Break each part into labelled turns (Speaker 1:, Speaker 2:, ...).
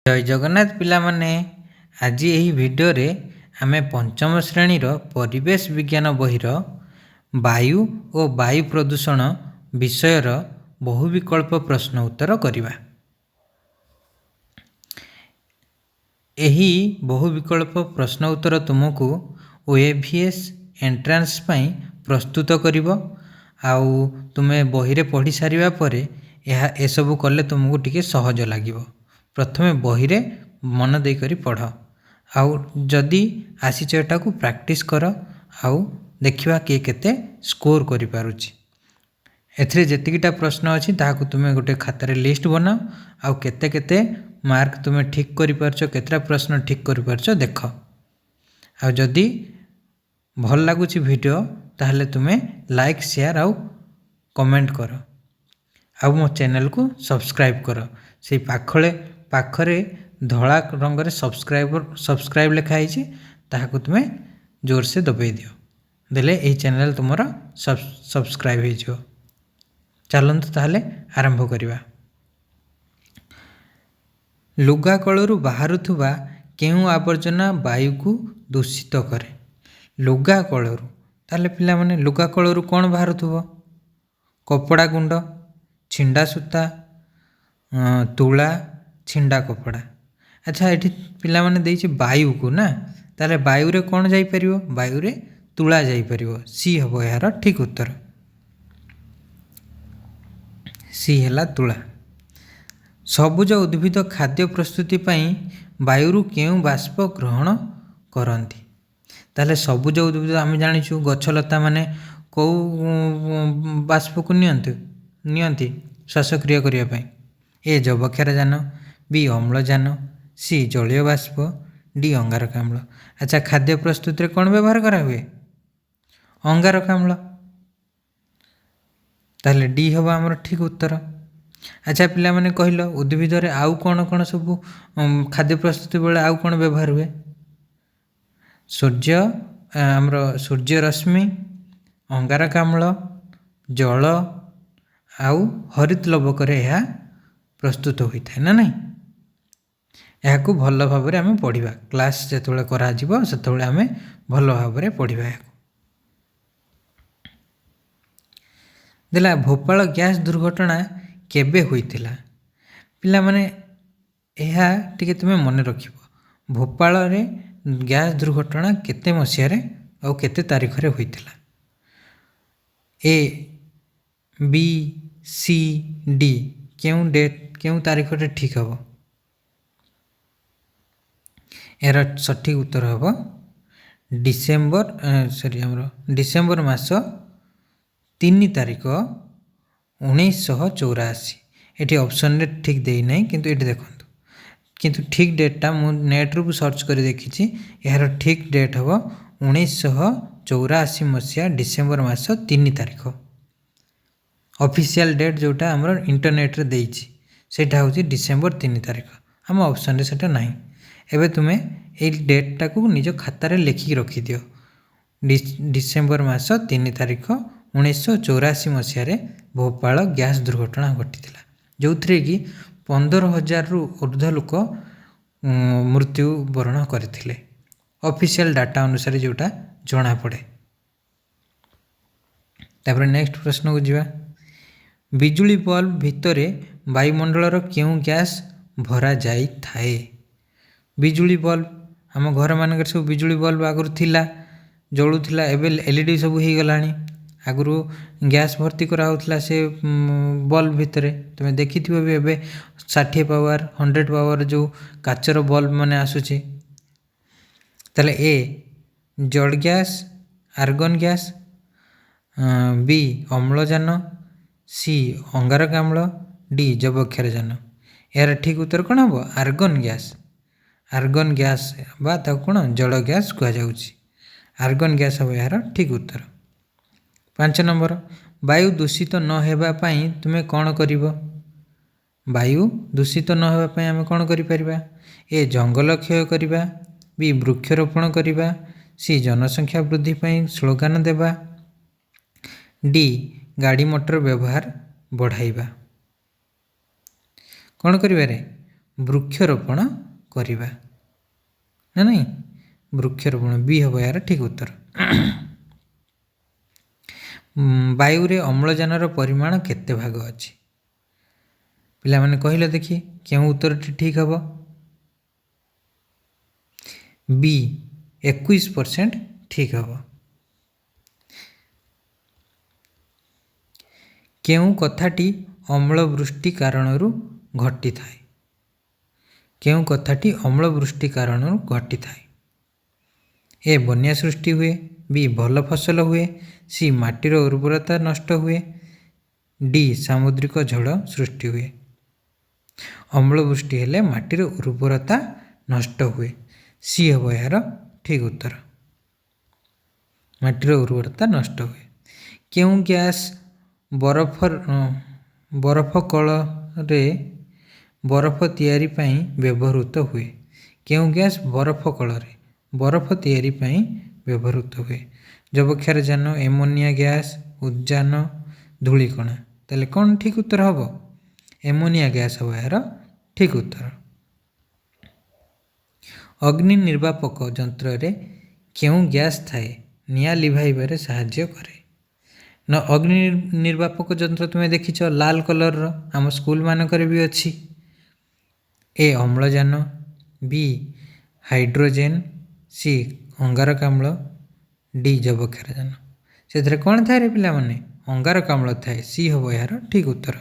Speaker 1: ଜୟ ଜଗନ୍ନାଥ ପିଲାମାନେ, ଆଜି ଏହି ଭିଡ଼ିଓରେ ଆମେ ପଞ୍ଚମ ଶ୍ରେଣୀର ପରିବେଶ ବିଜ୍ଞାନ ବହିର ବାୟୁ ଓ ବାୟୁ ପ୍ରଦୂଷଣ ବିଷୟର ବହୁ ବିକଳ୍ପ ପ୍ରଶ୍ନ ଉତ୍ତର କରିବା। ଏହି ବହୁ ବିକଳ୍ପ ପ୍ରଶ୍ନ ଉତ୍ତର ତୁମକୁ OAVS entrance ପାଇଁ ପ୍ରସ୍ତୁତ କରିବ, ଆଉ ତୁମେ ବହିରେ ପଢ଼ି ସାରିବା ପରେ ଏହା ଏସବୁ କଲେ ତୁମକୁ ଟିକେ ସହଜ ଲାଗିବ। ପ୍ରଥମେ ବହିରେ ମନ ଦେଇକରି ପଢ଼, ଆଉ ଯଦି ଆସିଛ ଏଟାକୁ ପ୍ରାକ୍ଟିସ୍ କର, ଆଉ ଦେଖିବା କିଏ କେତେ ସ୍କୋର କରିପାରୁଛି। ଏଥିରେ ଯେତିକିଟା ପ୍ରଶ୍ନ ଅଛି ତାହାକୁ ତୁମେ ଗୋଟେ ଖାତାରେ ଲିଷ୍ଟ ବନାଅ, ଆଉ କେତେ କେତେ ମାର୍କ ତୁମେ ଠିକ୍ କରିପାରୁଛ, କେତେଟା ପ୍ରଶ୍ନ ଠିକ୍ କରିପାରୁଛ ଦେଖ। ଆଉ ଯଦି ଭଲ ଲାଗୁଛି ଭିଡ଼ିଓ ତାହେଲେ ତୁମେ ଲାଇକ୍, ସେୟାର ଆଉ କମେଣ୍ଟ କର, ଆଉ ମୋ ଚ୍ୟାନେଲକୁ ସବସ୍କ୍ରାଇବ୍ କର। ସେଇ ପାଖରେ ଧଳା ରଙ୍ଗରେ ସବସ୍କ୍ରାଇବ୍ ଲେଖା ହେଇଛି, ତାହାକୁ ତୁମେ ଜୋରସେ ଦବେଇ ଦିଅ, ଦେଲେ ଏହି ଚ୍ୟାନେଲ୍ ତୁମର ସବସ୍କ୍ରାଇବ୍ ହେଇଯିବ। ଚାଲନ୍ତୁ ତାହେଲେ ଆରମ୍ଭ କରିବା। ଲୁଗା କଳରୁ ବାହାରୁଥିବା କେଉଁ ଆବର୍ଜନା ବାୟୁକୁ ଦୂଷିତ କରେ? ଲୁଗା କଳରୁ, ତାହେଲେ ପିଲାମାନେ ଲୁଗା କଳରୁ କ'ଣ ବାହାରୁଥିବ? କପଡ଼ା ଗୁଣ୍ଡ, ଛିଣ୍ଡା ସୂତା, ତୁଳା, ଛିଣ୍ଡା କପଡ଼ା। ଆଚ୍ଛା, ଏଠି ପିଲାମାନେ ଦେଇଛି ବାୟୁକୁ ନା, ତାହେଲେ ବାୟୁରେ କ'ଣ ଯାଇପାରିବ? ବାୟୁରେ ତୁଳା ଯାଇପାରିବ। ସି ହେବ ଏହାର ଠିକ୍ ଉତ୍ତର, ସି ହେଲା ତୁଳା। ସବୁଜ ଉଦ୍ଭିଦ ଖାଦ୍ୟ ପ୍ରସ୍ତୁତି ପାଇଁ ବାୟୁରୁ କେଉଁ ବାଷ୍ପ ଗ୍ରହଣ କରନ୍ତି? ତାହେଲେ ସବୁଜ ଉଦ୍ଭିଦ ଆମେ ଜାଣିଛୁ ଗଛଲତା ମାନେ କେଉଁ ବାଷ୍ପକୁ ନିଅନ୍ତି ଶ୍ୱାସକ୍ରିୟା କରିବା ପାଇଁ? ଏ ଯବକ୍ଷାରଜାନ, ବି ଅମ୍ଳଜାନ, ସି ଜଳୀୟ ବାଷ୍ପ, ଡି ଅଙ୍ଗାରକାମ୍ଳ। ଆଚ୍ଛା, ଖାଦ୍ୟ ପ୍ରସ୍ତୁତିରେ କ'ଣ ବ୍ୟବହାର କରାହୁଏ? ଅଙ୍ଗାରକାମ୍ଳ। ତାହେଲେ ଡି ହେବ ଆମର ଠିକ୍ ଉତ୍ତର। ଆଚ୍ଛା ପିଲାମାନେ କହିଲ, ଉଦ୍ଭିଦରେ ଆଉ କ'ଣ କ'ଣ ସବୁ ଖାଦ୍ୟ ପ୍ରସ୍ତୁତି ବେଳେ ଆଉ କ'ଣ ବ୍ୟବହାର ହୁଏ? ସୂର୍ଯ୍ୟ, ଆମର ସୂର୍ଯ୍ୟ ରଶ୍ମି, ଅଙ୍ଗାରକାମ୍ଳ, ଜଳ ଆଉ ହରିତ ଲବକରେ ଏହା ପ୍ରସ୍ତୁତ ହୋଇଥାଏ ନା ନାହିଁ? ଏହାକୁ ଭଲ ଭାବରେ ଆମେ ପଢ଼ିବା, କ୍ଲାସ୍ ଯେତେବେଳେ କରାଯିବ ସେତେବେଳେ ଆମେ ଭଲ ଭାବରେ ପଢ଼ିବା ଏହାକୁ। ଦେଲା, ଭୋପାଳ ଗ୍ୟାସ୍ ଦୁର୍ଘଟଣା କେବେ ହୋଇଥିଲା? ପିଲାମାନେ ଏହା ଟିକେ ତୁମେ ମନେ ରଖିବ, ଭୋପାଳରେ ଗ୍ୟାସ୍ ଦୁର୍ଘଟଣା କେତେ ମସିହାରେ ଆଉ କେତେ ତାରିଖରେ ହୋଇଥିଲା? ଏ, ବି, ସି, ଡି, କେଉଁ ଡେଟ୍ କେଉଁ ତାରିଖରେ ଠିକ୍ ହେବ? ଏହାର ସଠିକ୍ ଉତ୍ତର ହେବ ଡିସେମ୍ବର, ସରି ଆମର ଡିସେମ୍ବର ମାସ 3 ତାରିଖ 1984। ଏଠି ଅପସନ୍ରେ ଠିକ୍ ଦେଇନାହିଁ, କିନ୍ତୁ ଏଠି ଦେଖନ୍ତୁ, କିନ୍ତୁ ଠିକ୍ ଡେଟ୍ଟା ମୁଁ ନେଟ୍ରୁ ବି ସର୍ଚ୍ଚ କରି ଦେଖିଛି, ଏହାର ଠିକ୍ ଡେଟ୍ ହେବ 1984 ମସିହା ଡିସେମ୍ବର ମାସ 3 ତାରିଖ। ଅଫିସିଆଲ୍ ଡେଟ୍ ଯେଉଁଟା ଆମର ଇଣ୍ଟରନେଟ୍ରେ ଦେଇଛି ସେଇଟା ହେଉଛି ଡିସେମ୍ବର 3 ତାରିଖ, ଆମ ଅପସନ୍ରେ ସେଇଟା ନାହିଁ। ଏବେ ତୁମେ ଏଇ ଡେଟ୍ଟାକୁ ନିଜ ଖାତାରେ ଲେଖିକି ରଖିଦିଅ, ଡିସେମ୍ବର ମାସ 3 ତାରିଖ 1984 ମସିହାରେ ଭୋପାଳ ଗ୍ୟାସ୍ ଦୁର୍ଘଟଣା ଘଟିଥିଲା, ଯେଉଁଥିରେ କି 15,000ରୁ ଉର୍ଦ୍ଧ୍ୱ ଲୋକ ମୃତ୍ୟୁବରଣ କରିଥିଲେ, ଅଫିସିଆଲ୍ ଡାଟା ଅନୁସାରେ ଯେଉଁଟା ଜଣାପଡ଼େ। ତାପରେ ନେକ୍ସଟ ପ୍ରଶ୍ନକୁ ଯିବା। ବିଜୁଳି ବଲ୍ବ ଭିତରେ ବାୟୁମଣ୍ଡଳର କେଉଁ ଗ୍ୟାସ୍ ଭରା ଯାଇଥାଏ? ବିଜୁଳି ବଲ୍ବ ଆମ ଘରମାନଙ୍କରେ ସବୁ ବିଜୁଳି ବଲ୍ବ ଆଗରୁ ଥିଲା, ଜଳୁଥିଲା, ଏବେ LED ସବୁ ହେଇଗଲାଣି। ଆଗରୁ ଗ୍ୟାସ୍ ଭର୍ତ୍ତି କରାହେଉଥିଲା ସେ ବଲ୍ବ ଭିତରେ, ତୁମେ ଦେଖିଥିବ ବି ଏବେ 60 ପାୱାର 100 ପାୱାର ଯେଉଁ କାଚର ବଲ୍ବ ମାନେ ଆସୁଛି। ତାହେଲେ ଏ ଜଡ଼ ଗ୍ୟାସ୍, ଆର୍ଗନ୍ ଗ୍ୟାସ୍, ବି ଅମ୍ଳଜାନ, ସି ଅଙ୍ଗାରକାମ୍ଳ, ଡି ଯବକ୍ଷାରଜାନ। ଏହାର ଠିକ୍ ଉତ୍ତର କ'ଣ ହେବ? Argon gas. ଆର୍ଗନ୍ ଗ୍ୟାସ୍ ବା ତାକୁ କ'ଣ ଜଡ଼ ଗ୍ୟାସ୍ କୁହାଯାଉଛି। ଆର୍ଗନ୍ ଗ୍ୟାସ୍ ହେବ ଏହାର ଠିକ୍ ଉତ୍ତର। 5 ନମ୍ବର, ବାୟୁ ଦୂଷିତ ନ ହେବା ପାଇଁ ତୁମେ କ'ଣ କରିବ? ବାୟୁ ଦୂଷିତ ନ ହେବା ପାଇଁ ଆମେ କ'ଣ କରିପାରିବା? ଏ ଜଙ୍ଗଲ କ୍ଷୟ କରିବା, ବି ବୃକ୍ଷରୋପଣ କରିବା, ସି ଜନସଂଖ୍ୟା ବୃଦ୍ଧି ପାଇଁ ସ୍ଲୋଗାନ ଦେବା, ଡି ଗାଡ଼ି ମଟର ବ୍ୟବହାର ବଢ଼ାଇବା। କ'ଣ କରିବାରେ? ବୃକ୍ଷରୋପଣ କରିବା ନା ନାଇଁ? ବୃକ୍ଷରୋପଣ, ବି ହେବ ଏହାର ଠିକ୍ ଉତ୍ତର। ବାୟୁରେ ଅମ୍ଳଜାନର ପରିମାଣ କେତେ ଭାଗ ଅଛି? ପିଲାମାନେ କହିଲେ ଦେଖି, କେଉଁ ଉତ୍ତରଟି ଠିକ୍ ହେବ? ବି, 21% ଠିକ୍ ହେବ। କେଉଁ କଥାଟି ଅମ୍ଳବୃଷ୍ଟି କାରଣରୁ ଘଟିଥାଏ? କେଉଁ କଥାଟି ଅମ୍ଳବୃଷ୍ଟି କାରଣରୁ ଘଟିଥାଏ? ଏ, ବନ୍ୟା ସୃଷ୍ଟି ହୁଏ, ବି, ଭଲ ଫସଲ ହୁଏ, ସି, ମାଟିର ଉର୍ବରତା ନଷ୍ଟ ହୁଏ, ଡି, ସାମୁଦ୍ରିକ ଝଡ଼ ସୃଷ୍ଟି ହୁଏ। ଅମ୍ଳବୃଷ୍ଟି ହେଲେ ମାଟିର ଉର୍ବରତା ନଷ୍ଟ ହୁଏ। ସି ହେବ ଏହାର ଠିକ୍ ଉତ୍ତର। ମାଟିର ଉର୍ବରତା ନଷ୍ଟ ହୁଏ। କେଉଁ ଗ୍ୟାସ୍ ବରଫ ବରଫ କଳରେ ବରଫ ତିଆରି ପାଇଁ ବ୍ୟବହୃତ ହୁଏ? କେଉଁ ଗ୍ୟାସ୍ ବରଫ କଳରେ ବରଫ ତିଆରି ପାଇଁ ବ୍ୟବହୃତ ହୁଏ? ଯବକ୍ଷାରଜାନ, ଏମୋନିଆ ଗ୍ୟାସ୍, ଉଦ୍ଜାନ, ଧୂଳିକଣା। ତାହେଲେ କ'ଣ ଠିକ୍ ଉତ୍ତର ହେବ? ଏମୋନିଆ ଗ୍ୟାସ୍ ହେବ ଏହାର ଠିକ୍ ଉତ୍ତର। ଅଗ୍ନି ନିର୍ବାପକ ଯନ୍ତ୍ରରେ କେଉଁ ଗ୍ୟାସ୍ ଥାଏ, ନିଆଁ ଲିଭାଇବାରେ ସାହାଯ୍ୟ କରେ? ନ ଅଗ୍ନି ନିର୍ବାପକ ଯନ୍ତ୍ର ତୁମେ ଦେଖିଛ, ଲାଲ କଲର୍ର, ଆମ ସ୍କୁଲ ମାନଙ୍କରେ ବି ଅଛି। ଏ, ଅମ୍ଳଜାନ, ବି, ହାଇଡ୍ରୋଜେନ୍, ସି, ଅଙ୍ଗାରକାମ୍ଳ, ଡି, ଯବକ୍ଷାରଜାନ। ସେଥିରେ କ'ଣ ଥାଏ ରେ ପିଲାମାନେ? ଅଙ୍ଗାରକାମ୍ଳ ଥାଏ। ସି ହେବ ଏହାର ଠିକ୍ ଉତ୍ତର।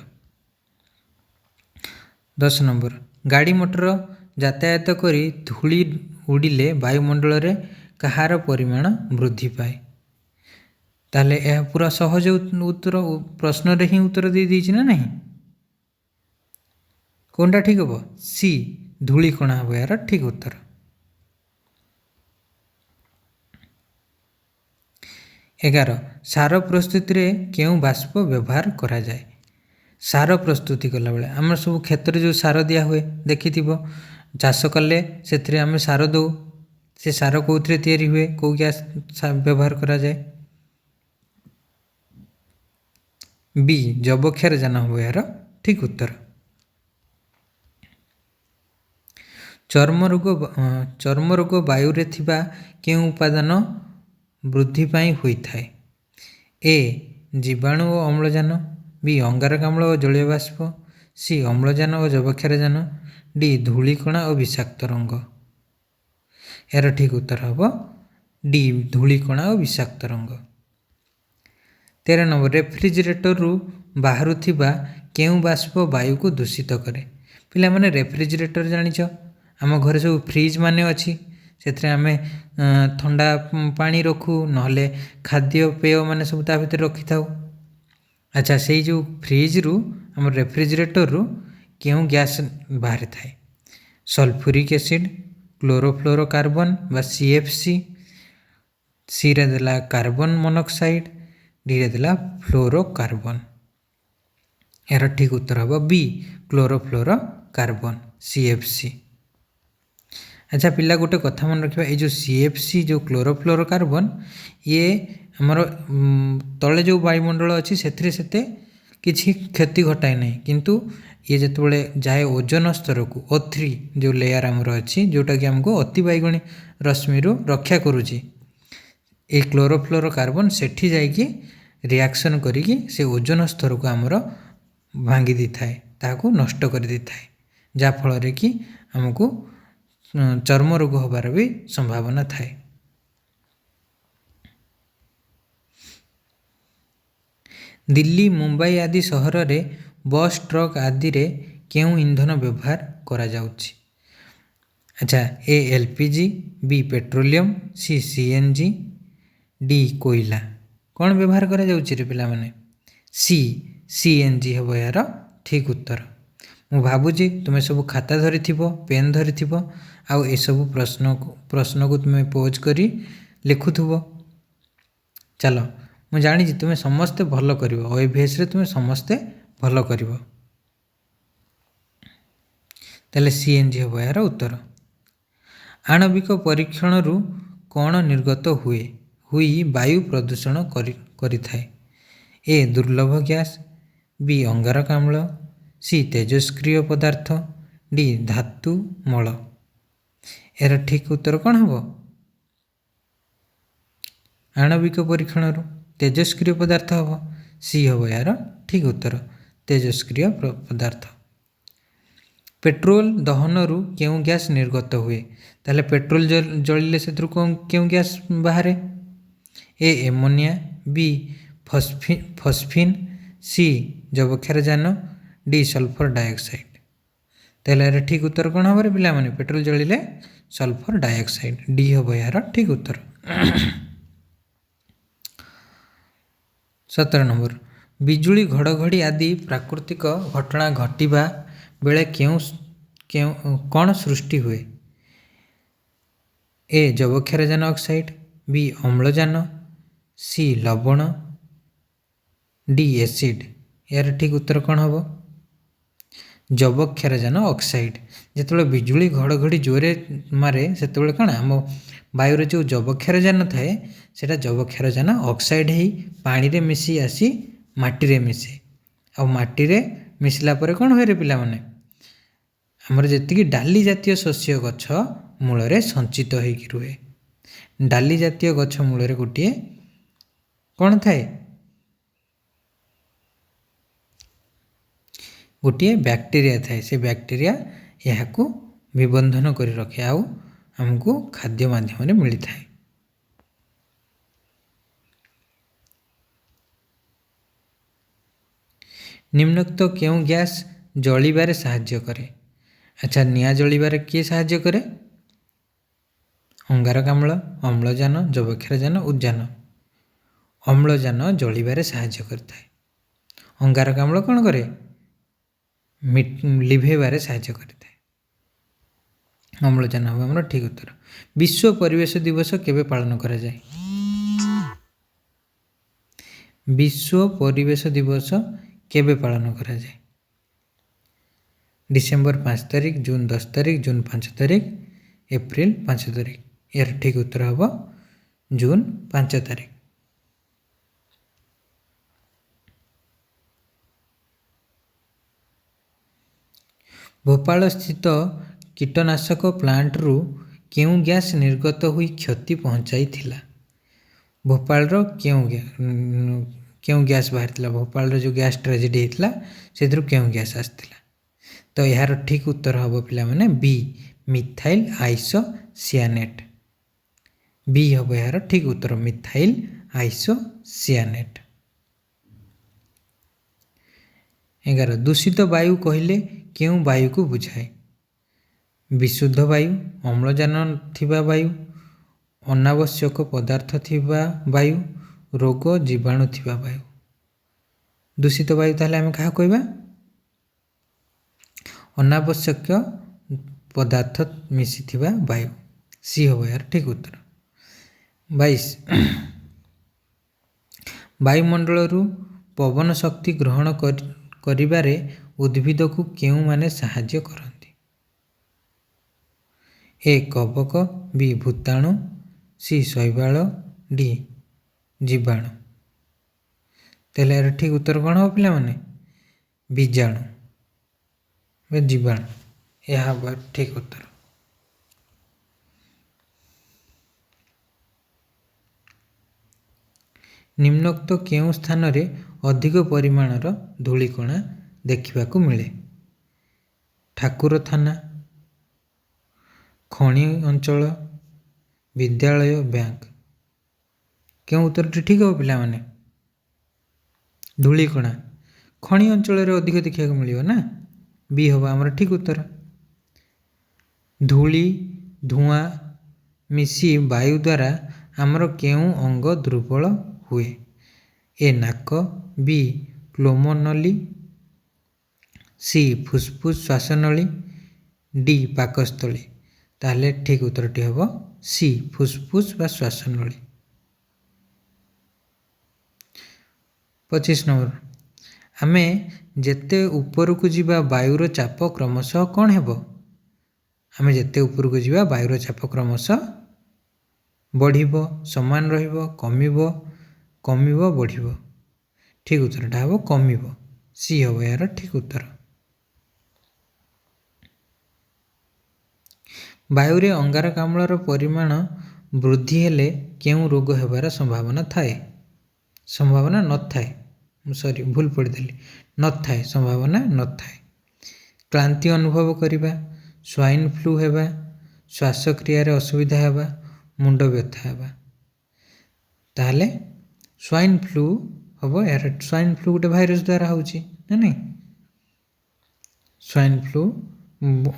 Speaker 1: 10 ନମ୍ବର, ଗାଡ଼ି ମଟର ଯାତାୟାତ କରି ଧୂଳି ଉଡ଼ିଲେ ବାୟୁମଣ୍ଡଳରେ କାହାର ପରିମାଣ ବୃଦ୍ଧି ପାଏ? ତାହେଲେ ଏହା ପୁରା ସହଜ ଉତ୍ତର, ପ୍ରଶ୍ନରେ ହିଁ ଉତ୍ତର ଦେଇଦେଇଛି ନା ନାହିଁ? କୋଉଟା ଠିକ୍ ହେବ? ସି, ଧୂଳିକଣା ହେବ ଏହାର ଠିକ୍ ଉତ୍ତର। 11, ସାର ପ୍ରସ୍ତୁତିରେ କେଉଁ ବାଷ୍ପ ବ୍ୟବହାର କରାଯାଏ? ସାର ପ୍ରସ୍ତୁତି କଲାବେଳେ ଆମର ସବୁ କ୍ଷେତରେ ଯେଉଁ ସାର ଦିଆ ହୁଏ ଦେଖିଥିବ, ଚାଷ କଲେ ସେଥିରେ ଆମେ ସାର ଦେଉ। ସେ ସାର କେଉଁଥିରେ ତିଆରି ହୁଏ? କେଉଁ ଗ୍ୟାସ୍ ବ୍ୟବହାର କରାଯାଏ? ବି, ଯବକ୍ଷାରଜାନ ହେବ ଏହାର ଠିକ୍ ଉତ୍ତର। ଚର୍ମରୋଗ ବାୟୁରେ ଥିବା କେଉଁ ଉପାଦାନ ବୃଦ୍ଧି ପାଇଁ ହୋଇଥାଏ? ଏ, ଜୀବାଣୁ ଓ ଅମ୍ଳଜାନ, ବି, ଅଙ୍ଗାରକାମ୍ଳ ଓ ଜଳୀୟ ବାଷ୍ପ, ସି, ଅମ୍ଳଜାନ ଓ ଯବକ୍ଷାରଜାନ, ଡି, ଧୂଳିକଣା ଓ ବିଷାକ୍ତ ରଙ୍ଗ। ଏହାର ଠିକ୍ ଉତ୍ତର ହେବ ଡି, ଧୂଳିକଣା ଓ ବିଷାକ୍ତ ରଙ୍ଗ। 13 ନମ୍ବର, ରେଫ୍ରିଜରେଟରରୁ ବାହାରୁଥିବା କେଉଁ ବାଷ୍ପ ବାୟୁକୁ ଦୂଷିତ କରେ? ପିଲାମାନେ, ରେଫ୍ରିଜରେଟର ଜାଣିଛ, ଆମ ଘରେ ସବୁ ଫ୍ରିଜ୍ ମାନେ ଅଛି, ସେଥିରେ ଆମେ ଥଣ୍ଡା ପାଣି ରଖୁ, ନହେଲେ ଖାଦ୍ୟପେୟ ମାନେ ସବୁ ତା ଭିତରେ ରଖିଥାଉ। ଆଚ୍ଛା, ସେଇ ଯେଉଁ ଫ୍ରିଜ୍ରୁ, ଆମର ରେଫ୍ରିଜରେଟରରୁ କେଉଁ ଗ୍ୟାସ୍ ବାହାରିଥାଏ? ସଲଫ୍ୟୁରିକ୍ ଏସିଡ୍, କ୍ଲୋରୋଫ୍ଲୋରୋକାର୍ବନ ବା CFC, ସିରେ ଦେଲା କାର୍ବନ ମନୋକ୍ସାଇଡ୍, ଡିରେ ଦେଲା ଫ୍ଲୋରୋକାର୍ବନ। ଏହାର ଠିକ୍ ଉତ୍ତର ହେବ ବି, କ୍ଲୋରୋଫ୍ଲୋରୋକାର୍ବନ, CFC। ଆଚ୍ଛା ପିଲା, ଗୋଟେ କଥା ମନେ ରଖିବା, ଏଇ ଯେଉଁ CFC, ଯେଉଁ କ୍ଲୋରୋଫ୍ଲୋରୋକାର୍ବନ, ଇଏ ଆମର ତଳେ ଯେଉଁ ବାୟୁମଣ୍ଡଳ ଅଛି ସେଥିରେ ସେତେ କିଛି କ୍ଷତି ଘଟାଏ ନାହିଁ, କିନ୍ତୁ ଇଏ ଯେତେବେଳେ ଯାଏ ଓଜନ ସ୍ତରକୁ, O3 ଯେଉଁ ଲେୟାର ଆମର ଅଛି, ଯେଉଁଟାକି ଆମକୁ ଅତି ବାଇଗଣୀ ରଶ୍ମିରୁ ରକ୍ଷା କରୁଛି, ଏଇ କ୍ଲୋରୋଫ୍ଲୋରୋକାର୍ବନ ସେଠି ଯାଇକି ରିଆକ୍ସନ୍ କରିକି ସେ ଓଜନ ସ୍ତରକୁ ଆମର ଭାଙ୍ଗି ଦେଇଥାଏ, ତାହାକୁ ନଷ୍ଟ କରିଦେଇଥାଏ, ଯାହାଫଳରେ କି ଆମକୁ ଚର୍ମ ରୋଗ ହେବାର ବି ସମ୍ଭାବନା ଥାଏ। ଦିଲ୍ଲୀ, ମୁମ୍ବାଇ ଆଦି ସହରରେ ବସ୍, ଟ୍ରକ୍ ଆଦିରେ କେଉଁ ଇନ୍ଧନ ବ୍ୟବହାର କରାଯାଉଛି? ଆଚ୍ଛା, A, LPG, B, petroleum, C, CNG, D, କୋଇଲା। କ'ଣ ବ୍ୟବହାର କରାଯାଉଛି ରେ ପିଲାମାନେ? ସି, CNG ହେବ ଏହାର ଠିକ୍ ଉତ୍ତର। ମୁଁ ଭାବୁଛି ତୁମେ ସବୁ ଖାତା ଧରିଥିବ, ପେନ୍ ଧରିଥିବ, ଆଉ ଏସବୁ ପ୍ରଶ୍ନକୁ ତୁମେ ପୋଜ୍ କରି ଲେଖୁଥିବ। ଚାଲ, ମୁଁ ଜାଣିଛି ତୁମେ ସମସ୍ତେ ଭଲ କରିବ। OAVSରେ ତୁମେ ସମସ୍ତେ ଭଲ କରିବ। ତାହେଲେ CNG ହେବ ଏହାର ଉତ୍ତର। ଆଣବିକ ପରୀକ୍ଷଣରୁ କ'ଣ ନିର୍ଗତ ହୁଏ ହୋଇ ବାୟୁ ପ୍ରଦୂଷଣ କରିଥାଏ? ଏ, ଦୁର୍ଲଭ ଗ୍ୟାସ୍, ବି, ଅଙ୍ଗାରକାମ୍ଳ, ସି, ତେଜସ୍କ୍ରିୟ ପଦାର୍ଥ, ଡି ଧାତୁ ମଳ। ଏହାର ଠିକ୍ ଉତ୍ତର କ'ଣ ହେବ? ଆଣବିକ ପରୀକ୍ଷଣରୁ ତେଜସ୍କ୍ରିୟ ପଦାର୍ଥ ହେବ। ସି ହେବ ଏହାର ଠିକ୍ ଉତ୍ତର, ତେଜସ୍କ୍ରିୟ ପଦାର୍ଥ। ପେଟ୍ରୋଲ ଦହନରୁ କେଉଁ ଗ୍ୟାସ୍ ନିର୍ଗତ ହୁଏ? ତାହେଲେ ପେଟ୍ରୋଲ ଜଳିଲେ ସେଥିରୁ କେଉଁ ଗ୍ୟାସ୍ ବାହାରେ? ଏ ଏମୋନିଆ, ବି phosphine, C ଯବକ୍ଷାରଜାନ, D sulphur dioxide. ତାହେଲେ ଏହାର ଠିକ୍ ଉତ୍ତର କ'ଣ ହେବ ରେ ପିଲାମାନେ? ପେଟ୍ରୋଲ ଜଳିଲେ ସଲଫର ଡାଇଅକ୍ସାଇଡ୍, ଡି ହେବ ଏହାର ଠିକ୍ ଉତ୍ତର। 17 ନମ୍ବର, ବିଜୁଳି ଘଡ଼ଘଡ଼ି ଆଦି ପ୍ରାକୃତିକ ଘଟଣା ଘଟିବା ବେଳେ କେଉଁ କେଉଁ କ'ଣ ସୃଷ୍ଟି ହୁଏ? ଏ ଯବକ୍ଷାରଜାନ ଅକ୍ସାଇଡ୍, ବି ଅମ୍ଳଜାନ, ସି ଲବଣ, ଡି ଏସିଡ୍। ଏହାର ଠିକ୍ ଉତ୍ତର କ'ଣ ହେବ? ଯବକ୍ଷାରଜାନ ଅକ୍ସାଇଡ୍। ଯେତେବେଳେ ବିଜୁଳି ଘଡ଼ଘଡ଼ି ଜୋରେ ମାରେ ସେତେବେଳେ କ'ଣ ଆମ ବାୟୁରେ ଯେଉଁ ଯବକ୍ଷାରଜାନ ଥାଏ ସେଇଟା ଯବକ୍ଷାରଜାନ ଅକ୍ସାଇଡ୍ ହେଇ ପାଣିରେ ମିଶି ଆସି ମାଟିରେ ମିଶେ। ଆଉ ମାଟିରେ ମିଶିଲା ପରେ କ'ଣ ହୁଏ ରେ ପିଲାମାନେ? ଆମର ଯେତିକି ଡାଲି ଜାତୀୟ ଶସ୍ୟ ଗଛ ମୂଳରେ ସଞ୍ଚିତ ହେଇକି ରୁହେ। ଡାଲି ଜାତୀୟ ଗଛ ମୂଳରେ ଗୋଟିଏ କ'ଣ ଥାଏ? ଗୋଟିଏ ବ୍ୟାକ୍ଟେରିଆ ଥାଏ। ସେ ବ୍ୟାକ୍ଟେରିଆ ଏହାକୁ ବିବନ୍ଧନ କରି ରଖେ ଆଉ ଆମକୁ ଖାଦ୍ୟ ମାଧ୍ୟମରେ ମିଳିଥାଏ। ନିମ୍ନୋକ୍ତ କେଉଁ ଗ୍ୟାସ୍ ଜଳିବାରେ ସାହାଯ୍ୟ କରେ? ଆଚ୍ଛା, ନିଆଁ ଜଳିବାରେ କିଏ ସାହାଯ୍ୟ କରେ? ଅଙ୍ଗାରକାମ୍ଳ, ଅମ୍ଳଜାନ, ଯବକ୍ଷାରଜାନ, ଉଦ୍ଜାନ। ଅମ୍ଳଜାନ ଜଳିବାରେ ସାହାଯ୍ୟ କରିଥାଏ। ଅଙ୍ଗାରକାମ୍ଳ କ'ଣ କରେ? ଲିଭେଇବାରେ ସାହାଯ୍ୟ କରିଥାଏ। ଅମ୍ଳଜାନ ହେବ ଆମର ଠିକ୍ ଉତ୍ତର। ବିଶ୍ୱ ପରିବେଶ ଦିବସ କେବେ ପାଳନ କରାଯାଏ? ବିଶ୍ୱ ପରିବେଶ ଦିବସ କେବେ ପାଳନ କରାଯାଏ? ଡିସେମ୍ବର 5 ତାରିଖ, ଜୁନ 10 ତାରିଖ, ଜୁନ 5 ତାରିଖ, ଏପ୍ରିଲ 5 ତାରିଖ। ଏହାର ଠିକ୍ ଉତ୍ତର ହେବ ଜୁନ 5 ତାରିଖ। ଭୋପାଳ ସ୍ଥିତ କୀଟନାଶକ ପ୍ଲାଣ୍ଟରୁ କେଉଁ ଗ୍ୟାସ୍ ନିର୍ଗତ ହୋଇ କ୍ଷତି ପହଞ୍ଚାଇଥିଲା? ଭୋପାଳର କେଉଁ ଗ୍ୟାସ୍ ବାହାରିଥିଲା? ଭୋପାଳର ଯେଉଁ ଗ୍ୟାସ୍ ଟ୍ରାଜେଡି ହେଇଥିଲା ସେଥିରୁ କେଉଁ ଗ୍ୟାସ୍ ଆସିଥିଲା? ତ ଏହାର ଠିକ୍ ଉତ୍ତର ହେବ ପିଲାମାନେ ବି, ମିଥାଇଲ୍ ଆଇସୋସିଆନେଟ୍। ବି ହେବ ଏହାର ଠିକ୍ ଉତ୍ତର, ମିଥାଇଲ୍ ଆଇସୋସିଆନେଟ୍। 11, ଦୂଷିତ ବାୟୁ କହିଲେ କେଉଁ ବାୟୁକୁ ବୁଝାଏ? ବିଶୁଦ୍ଧ ବାୟୁ, ଅମ୍ଳଜାନ ଥିବା ବାୟୁ, ଅନାବଶ୍ୟକ ପଦାର୍ଥ ଥିବା ବାୟୁ, ରୋଗ ଜୀବାଣୁ ଥିବା ବାୟୁ। ଦୂଷିତ ବାୟୁ ତାହେଲେ ଆମେ କାହାକୁ କହିବା? ଅନାବଶ୍ୟକ ପଦାର୍ଥ ମିଶିଥିବା ବାୟୁ। ସି ହେବ ଏହାର ଠିକ୍ ଉତ୍ତର। 22, ବାୟୁମଣ୍ଡଳରୁ ପବନ ଶକ୍ତି ଗ୍ରହଣ କରିବାରେ ଉଦ୍ଭିଦକୁ କେଉଁମାନେ ସାହାଯ୍ୟ କରନ୍ତି? ଏ କବକ, ବି ଭୂତାଣୁ, ସି ଶୈବାଳ, ଡି ଜୀବାଣୁ। ତାହେଲେ ଏହାର ଠିକ୍ ଉତ୍ତର କ'ଣ ହେବ ପିଲାମାନେ? ବୀଜାଣୁ ବା ଜୀବାଣୁ, ଏହା ହେବ ଠିକ୍ ଉତ୍ତର। ନିମ୍ନୋକ୍ତ କେଉଁ ସ୍ଥାନରେ ଅଧିକ ପରିମାଣର ଧୂଳିକଣା ଦେଖିବାକୁ ମିଳେ? ଠାକୁର ଥାନା, ଖଣି ଅଞ୍ଚଳ, ବିଦ୍ୟାଳୟ, ବ୍ୟାଙ୍କ। କେଉଁ ଉତ୍ତରଟି ଠିକ୍ ହେବ ପିଲାମାନେ? ଧୂଳିକଣା ଖଣି ଅଞ୍ଚଳରେ ଅଧିକ ଦେଖିବାକୁ ମିଳିବ ନା, ବି ହେବ ଆମର ଠିକ୍ ଉତ୍ତର। ଧୂଳି ଧୂଆଁ ମିଶି ବାୟୁ ଦ୍ୱାରା ଆମର କେଉଁ ଅଙ୍ଗ ଦୁର୍ବଳ ହୁଏ? ଏ ନାକ, ବି କ୍ଲୋମନଳୀ, ସି ଫୁସଫୁସ ଶ୍ୱାସନଳୀ, ଡି ପାକସ୍ଥଳୀ। ତାହେଲେ ଠିକ୍ ଉତ୍ତରଟି ହେବ ସି ଫୁସଫୁସ ବା ଶ୍ୱାସନଳୀ। 25 ନମ୍ବର, ଆମେ ଯେତେ ଉପରକୁ ଯିବା ବାୟୁର ଚାପ କ୍ରମଶଃ କ'ଣ ହେବ? ଆମେ ଯେତେ ଉପରକୁ ଯିବା ବାୟୁର ଚାପ କ୍ରମଶଃ ବଢ଼ିବ, ସମାନ ରହିବ, କମିବ, କମିବ, ବଢ଼ିବ। ଠିକ୍ ଉତ୍ତରଟା ହେବ କମିବ, ସି ହେବ ଏହାର ଠିକ୍ ଉତ୍ତର। ବାୟୁରେ ଅଙ୍ଗାରକାମ୍ଳର ପରିମାଣ ବୃଦ୍ଧି ହେଲେ କେଉଁ ରୋଗ ହେବାର ସମ୍ଭାବନା ଥାଏ? ସମ୍ଭାବନା ନଥାଏ, ମୁଁ ସରି ଭୁଲ ପଢ଼ିଦେଲି, ନଥାଏ, ସମ୍ଭାବନା ନଥାଏ। କ୍ଳାନ୍ତି ଅନୁଭବ କରିବା, ସ୍ୱାଇନ୍ ଫ୍ଲୁ ହେବା, ଶ୍ୱାସକ୍ରିୟାରେ ଅସୁବିଧା ହେବା, ମୁଣ୍ଡ ବ୍ୟଥା ହେବା। ତାହେଲେ ସ୍ୱାଇନ୍ ଫ୍ଲୁ ହେବ ଏହାର। ସ୍ୱାଇନ୍ ଫ୍ଲୁ ଗୋଟେ ଭାଇରସ୍ ଦ୍ୱାରା ହେଉଛି ନା ନାଇଁ? ସ୍ୱାଇନ୍ ଫ୍ଲୁ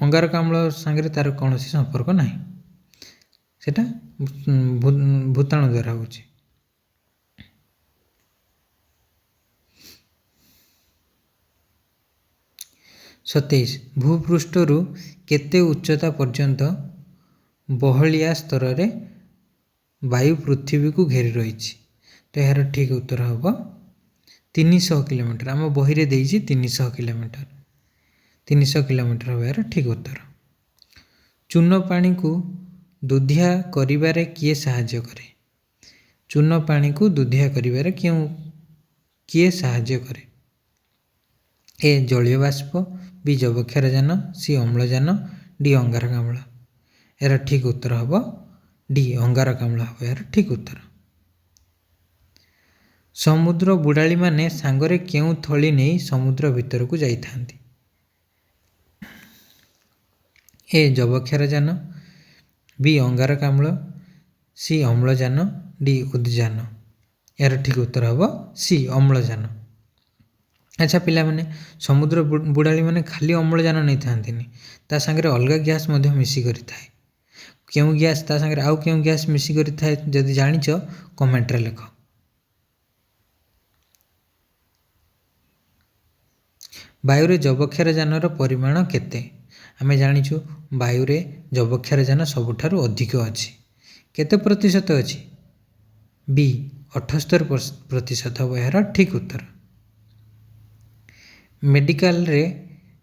Speaker 1: ଅଙ୍ଗାରକାମ୍ଳ ସାଙ୍ଗରେ ତା'ର କୌଣସି ସମ୍ପର୍କ ନାହିଁ, ସେଟା ଭୂତାଣୁ ଦ୍ୱାରା ହେଉଛି। 27, ଭୂପୃଷ୍ଠରୁ କେତେ ଉଚ୍ଚତା ପର୍ଯ୍ୟନ୍ତ ବହଳିଆ ସ୍ତରରେ ବାୟୁ ପୃଥିବୀକୁ ଘେରି ରହିଛି? ତ ଏହାର ଠିକ୍ ଉତ୍ତର ହେବ 300 କିଲୋମିଟର। ଆମ ବହିରେ ଦେଇଛି 300 କିଲୋମିଟର। 300 କିଲୋମିଟର ହେବ ଏହାର ଠିକ୍ ଉତ୍ତର। ଚୂନ ପାଣିକୁ ଦୁଧିଆ କରିବାରେ କିଏ ସାହାଯ୍ୟ କରେ? ଚୂନ ପାଣିକୁ ଦୁଧିଆ କରିବାରେ କିଏ ସାହାଯ୍ୟ କରେ? ଏ ଜଳୀୟ ବାଷ୍ପ, ବି ଯବକ୍ଷାରଜାନ, ସି ଅମ୍ଳଜାନ, ଡି ଅଙ୍ଗାରକାମ୍ଳ। ଏହାର ଠିକ୍ ଉତ୍ତର ହେବ ଡି ଅଙ୍ଗାରକାମ୍ଳ ହେବ ଏହାର ଠିକ୍ ଉତ୍ତର। ସମୁଦ୍ର ବୁଡ଼ାଳିମାନେ ସାଙ୍ଗରେ କେଉଁ ଥଳି ନେଇ ସମୁଦ୍ର ଭିତରକୁ ଯାଇଥାନ୍ତି? ଏ ଯବକ୍ଷାରଜାନ, ବି ଅଙ୍ଗାରକାମ୍ଳ, ସି ଅମ୍ଳଜାନ, ଡି ଉଦଜାନ। ଏହାର ଠିକ୍ ଉତ୍ତର ହେବ ସି ଅମ୍ଳଜାନ। ଆଚ୍ଛା ପିଲାମାନେ, ସମୁଦ୍ର ବୁଡ଼ାଳିମାନେ ଖାଲି ଅମ୍ଳଜାନ ନେଇଥାନ୍ତିନି, ତା ସାଙ୍ଗରେ ଅଲଗା ଗ୍ୟାସ୍ ମଧ୍ୟ ମିଶିକରି ଥାଏ। କେଉଁ ଗ୍ୟାସ୍ ତା ସାଙ୍ଗରେ ଆଉ କେଉଁ ଗ୍ୟାସ୍ ମିଶିକରି ଥାଏ ଯଦି ଜାଣିଛ କମେଣ୍ଟରେ ଲେଖ। ବାୟୁରେ ଯବକ୍ଷାରଜାନର ପରିମାଣ କେତେ? ଆମେ ଜାଣିଛୁ ବାୟୁରେ ଯବକ୍ଷାରଜାନ ସବୁଠାରୁ ଅଧିକ ଅଛି। କେତେ ପ୍ରତିଶତ ଅଛି? ବି 78% ହେବ ଏହାର ଠିକ୍ ଉତ୍ତର। ମେଡ଼ିକାଲରେ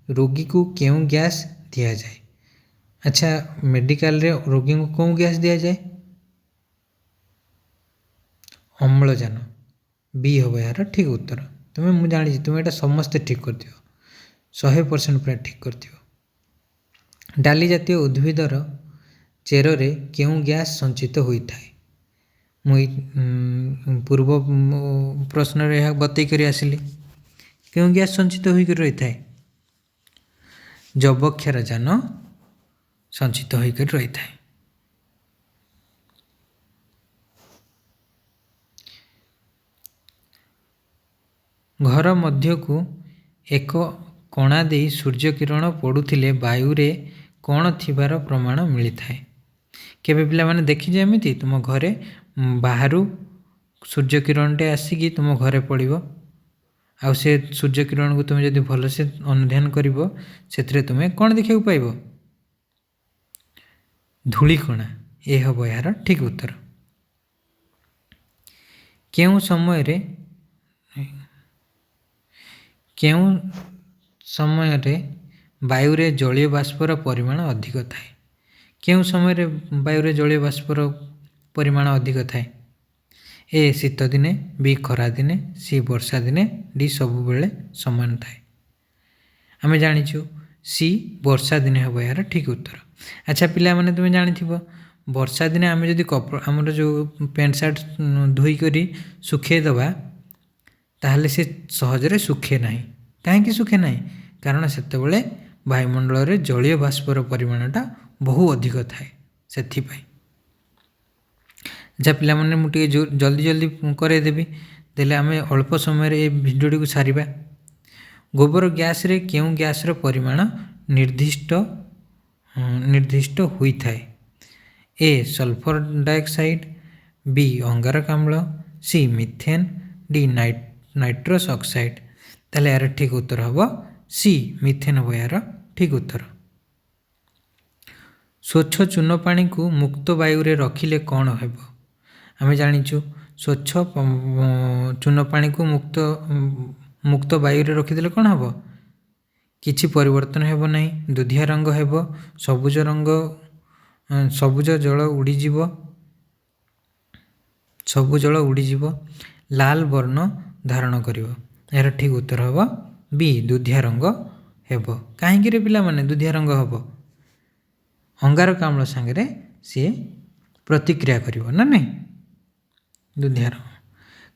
Speaker 1: ରୋଗୀକୁ କେଉଁ ଗ୍ୟାସ୍ ଦିଆଯାଏ? ଆଚ୍ଛା, ମେଡ଼ିକାଲରେ ରୋଗୀଙ୍କୁ କେଉଁ ଗ୍ୟାସ୍ ଦିଆଯାଏ? ଅମ୍ଳଜାନ, ବି ହେବ ଏହାର ଠିକ୍ ଉତ୍ତର। ତୁମେ, ମୁଁ ଜାଣିଛି ତୁମେ ଏଇଟା ସମସ୍ତେ ଠିକ୍ କରିଥିବ, 100% ପୁରା ଠିକ୍ କରିଥିବ। ଡାଲି ଜାତୀୟ ଉଦ୍ଭିଦର ଚେରରେ କେଉଁ ଗ୍ୟାସ୍ ସଞ୍ଚିତ ହୋଇଥାଏ? ମୁଁ ଏଇ ପୂର୍ବ ପ୍ରଶ୍ନରେ ଏହା ବତେଇ କରି ଆସିଲି। କେଉଁ ଗ୍ୟାସ୍ ସଞ୍ଚିତ ହୋଇକରି ରହିଥାଏ? ଯବକ୍ଷାରଜାନ ସଞ୍ଚିତ ହୋଇକରି ରହିଥାଏ। ଘର ମଧ୍ୟକୁ ଏକ କଣା ଦେଇ ସୂର୍ଯ୍ୟକିରଣ ପଡ଼ୁଥିଲେ ବାୟୁରେ କ'ଣ ଥିବାର ପ୍ରମାଣ ମିଳିଥାଏ? କେବେ ପିଲାମାନେ ଦେଖିଛ ଏମିତି ତୁମ ଘରେ ବାହାରୁ ସୂର୍ଯ୍ୟକିରଣଟେ ଆସିକି ତୁମ ଘରେ ପଡ଼ିବ, ଆଉ ସେ ସୂର୍ଯ୍ୟକିରଣକୁ ତୁମେ ଯଦି ଭଲସେ ଅନୁଧ୍ୟାନ କରିବ ସେଥିରେ ତୁମେ କ'ଣ ଦେଖିବାକୁ ପାଇବ? ଧୂଳିକଣା। ଏ ହେବ ଏହାର ଠିକ୍ ଉତ୍ତର। କେଉଁ ସମୟରେ ବାୟୁରେ ଜଳୀୟ ବାଷ୍ପର ପରିମାଣ ଅଧିକ ଥାଏ? କେଉଁ ସମୟରେ ବାୟୁରେ ଜଳୀୟ ବାଷ୍ପର ପରିମାଣ ଅଧିକ ଥାଏ? ଏ ଶୀତଦିନେ, ବି ଖରାଦିନେ, ସି ବର୍ଷା ଦିନେ, ଡି ସବୁବେଳେ ସମାନ ଥାଏ। ଆମେ ଜାଣିଛୁ ସି ବର୍ଷା ଦିନେ ହେବ ଏହାର ଠିକ୍ ଉତ୍ତର। ଆଚ୍ଛା ପିଲାମାନେ, ତୁମେ ଜାଣିଥିବ ବର୍ଷା ଦିନେ ଆମେ ଯଦି ଆମର ଯେଉଁ ପ୍ୟାଣ୍ଟ ସାର୍ଟ ଧୋଇକରି ଶୁଖେଇଦେବା ତାହେଲେ ସେ ସହଜରେ ଶୁଖେ ନାହିଁ। କାହିଁକି ଶୁଖେ ନାହିଁ? କାରଣ ସେତେବେଳେ ବାୟୁମଣ୍ଡଳରେ ଜଳୀୟ ବାଷ୍ପର ପରିମାଣଟା ବହୁ ଅଧିକ ଥାଏ, ସେଥିପାଇଁ। ଆଚ୍ଛା ପିଲାମାନେ, ମୁଁ ଟିକେ ଜଲ୍ଦି ଜଲ୍ଦି କରେଇଦେବି, ଦେଲେ ଆମେ ଅଳ୍ପ ସମୟରେ ଏ ଭିଡ଼ିଓଟିକୁ ସାରିବା। ଗୋବର ଗ୍ୟାସ୍ରେ କେଉଁ ଗ୍ୟାସ୍ର ପରିମାଣ ନିର୍ଦ୍ଦିଷ୍ଟ ହୋଇଥାଏ? ଏ ସଲଫର ଡାଇଅକ୍ସାଇଡ୍, ବି ଅଙ୍ଗାରକାମ୍ଳ, C methane, D nitrous oxide. ତାହେଲେ ଏହାର ଠିକ୍ ଉତ୍ତର ହେବ ସି ମିଥେନ୍ ହେବ ଏହାର ଠିକ୍ ଉତ୍ତର। ସ୍ୱଚ୍ଛ ଚୂନ ପାଣିକୁ ମୁକ୍ତ ବାୟୁରେ ରଖିଲେ କ'ଣ ହେବ? ଆମେ ଜାଣିଛୁ ସ୍ୱଚ୍ଛ ଚୂନ ପାଣିକୁ ମୁକ୍ତ ବାୟୁରେ ରଖିଦେଲେ କ'ଣ ହେବ? କିଛି ପରିବର୍ତ୍ତନ ହେବ ନାହିଁ, ଦୁଧିଆ ରଙ୍ଗ ହେବ, ସବୁଜ ରଙ୍ଗ, ସବୁଜ ଜଳ ଉଡ଼ିଯିବ, ସବୁ ଜଳ ଉଡ଼ିଯିବ, ଲାଲ ବର୍ଣ୍ଣ ଧାରଣ କରିବ। ଏହାର ଠିକ୍ ଉତ୍ତର ହେବ ବି ଦୁଧିଆ ରଙ୍ଗ ହେବ। କାହିଁକିରେ ପିଲାମାନେ ଦୁଧିଆ ରଙ୍ଗ ହେବ? ଅଙ୍ଗାରକାମ୍ଳ ସାଙ୍ଗରେ ସିଏ ପ୍ରତିକ୍ରିୟା କରିବ ନା ନାହିଁ? ଦୁଧିଆର।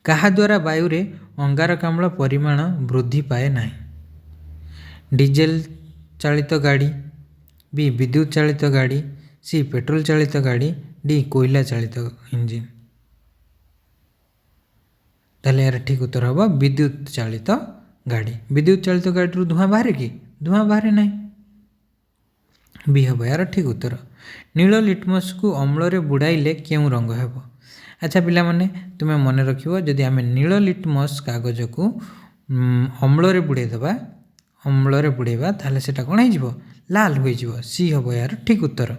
Speaker 1: କାହା ଦ୍ୱାରା ବାୟୁରେ ଅଙ୍ଗାରକାମ୍ଳ ପରିମାଣ ବୃଦ୍ଧି ପାଏ ନାହିଁ? ଡିଜେଲ ଚାଳିତ ଗାଡ଼ି, ବି ବିଦ୍ୟୁତ ଚାଳିତ ଗାଡ଼ି, ସି ପେଟ୍ରୋଲ ଚାଳିତ ଗାଡ଼ି, ଡି କୋଇଲା ଚାଳିତ ଇଞ୍ଜିନ୍। ତାହେଲେ ଏହାର ଠିକ୍ ଉତ୍ତର ହେବ ବିଦ୍ୟୁତ ଚାଳିତ ଗାଡ଼ି। ବିଦ୍ୟୁତ ଚାଳିତ ଗାଡ଼ିରୁ ଧୂଆଁ ବାହାରେ କି? ଧୂଆଁ ବାହାରେ ନାହିଁ। ବି ହେବ ଏହାର ଠିକ୍ ଉତ୍ତର। ନୀଳ ଲିଟମସକୁ ଅମ୍ଳରେ ବୁଡ଼ାଇଲେ କେଉଁ ରଙ୍ଗ ହେବ? ଆଚ୍ଛା ପିଲାମାନେ, ତୁମେ ମନେ ରଖିବ, ଯଦି ଆମେ ନୀଳ ଲିଟମସ୍ କାଗଜକୁ ଅମ୍ଳରେ ବୁଡ଼େଇଦେବା, ଅମ୍ଳରେ ବୁଡ଼େଇବା, ତାହେଲେ ସେଇଟା କ'ଣ ହେଇଯିବ? ଲାଲ ହୋଇଯିବ। ସି ହେବ ଏହାର ଠିକ୍ ଉତ୍ତର।